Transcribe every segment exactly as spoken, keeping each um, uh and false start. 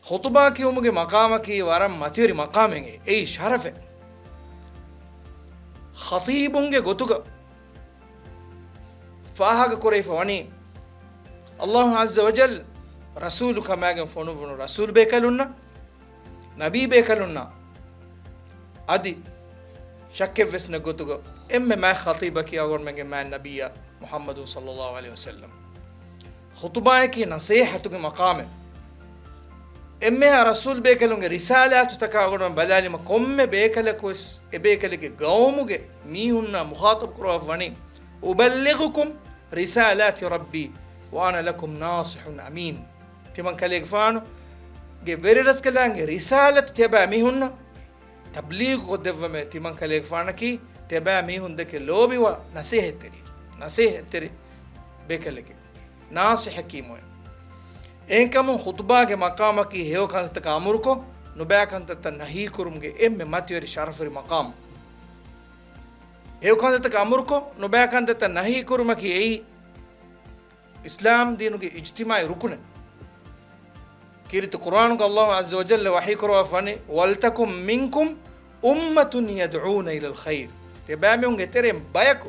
ޚުޠުބާ ކިޔުމުގެ މަޤާމަކީ ވަރަށް މަތިވެރި މަޤާމެއް. އެއީ ޝަރަފެއް. ޚަޠީބުންގެ ގޮތުގަ ފާހަގަ ކުރެވިފަ ވަނީ، ﷲ ޢައްޒަ ވަޖައްލަ ރަސޫލު ކަމާގެން ފޮނުއްވުނު ރަސޫލު ބޭކަލުންނަށް، ނަބީ ބޭކަލުންނަށް، އަދި ޝައްކެއްވެސް ނެތް ގޮތުގަ އެންމެ މާތް ޚަޠީބަކީ އަޅުގަނޑުމެންގެ މާތް ނަބިއްޔާ މުޙައްމަދު ޞައްލައްލާހު ޢަލައިހި ވަސައްލަމް. ޚުޠުބާއަކީ ނަޞޭޙަތުގެ މަޤާމެއް. އެންމެހާ ރަސޫލު ބޭކަލުންގެ ރިސާލާތުތަކާ އަޅުގަނޑުމެން ބަލާލީމަ، ކޮންމެ ބޭކަލަކުވެސް އެ ބޭކަލެއްގެ ގައުމުގެ މީހުންނާ މުޚާޠަބު ކުރައްވަނީ، أبلغكم رسالات ربي وأنا لكم ناصح أمين. ތިމަން ކަލޭގެފާނުގެ ވެރިރަސްކަލާނގެ ރިސާލަތު ތިޔަބައިމީހުންނަށް ތަބްލީޣު ކޮށްދެއްވަމޭ، ތިމަން ކަލޭގެފާނަކީ ތިޔަބައިމީހުން ދެކެ ލޯބިވާ ނަސޭހަތްތެރި، ނަސޭހަތްތެރި ބޭކަލެކެވެ. ނާޞިޙަކީ މޮޔަ. އެހެންކަމުން ޚުޠުބާގެ މަޤާމަކީ ހެޔޮ ކަންތައްތަކަށް އަމުރުކޮށް، ނުބައި ކަންތައްތައް ނަހީކުރުމުގެ އެންމެ މަތިވެރި ޝަރަފުވެރި މަޤާމު. ހެޔޮ ކަންތައްތަކަށް އަމުރުކޮށް، ނުބައި ކަންތައްތައް ނަހީކުރުމަކީ އެއީ އިސްލާމް ދީނުގެ އިޖްތިމާޢީ ރުކުނެއް. ކީރިތި ޤުރްއާނުގަ ﷲ ޢައްޒަ ވަޖައްލަ ވަޙީކުރައްވާފަވަނީ، ولتكن منكم أمة يدعون إلى الخير. ތިޔަބައިމީހުންގެ ތެރެއިން ބަޔަކު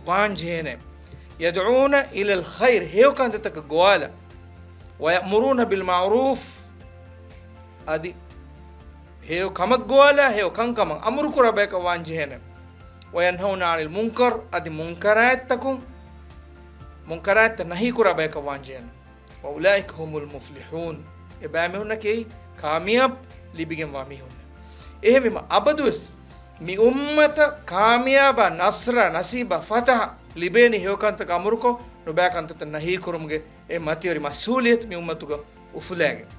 ވާންޖެހޭނެ. يدعون إلى الخير، ހެޔޮ ކަންތައްތަކަށް ގޮވާލާ. ويأمرون بالمعروف، އަދި ހެޔޮ ކަމަށް ގޮވާލާ، ހެޔޮ ކަންކަމަށް އަމުރުކުރާ ބަޔަކަށް ވާންޖެހޭނެ. وينهون عن المنكر، އަދި މުންކަރާތްތަކުން، މުންކަރާތްތައް ނަހީކުރާ ބަޔަކަށް ވާންޖެހޭނެ. وأولئك هم المفلحون، އެބައިމީހުންނަކީ ކާމިޔާބު ލިބިގެންވާ މީހުން. އެހެންވީމަ އަބަދުވެސް މި އުއްމަތަށް ކާމިޔާބާ، ނަޞްރާ، ނަސީބާ، ފަތަޙަ ލިބޭނީ ހެޔޮ ކަންތައް އަމުރުކޮށް، ނުބައި ކަންތައްތައް ނަހީކުރުމުގެ އެ މަތިވެރި މަސްއޫލިއްޔަތު މި އުއްމަތުގަ އުފުލައިގެން،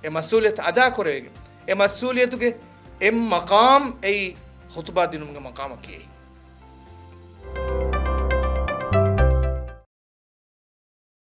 އެ މަސްއޫލިއްޔަތު އަދާކުރެވިގެން، އެ މަސްއޫލިއްޔަތުގެ އެއް މަޤާމް އެއީ ޚުޠުބާ ދިނުމުގެ މަޤާމަކީ އެއީ.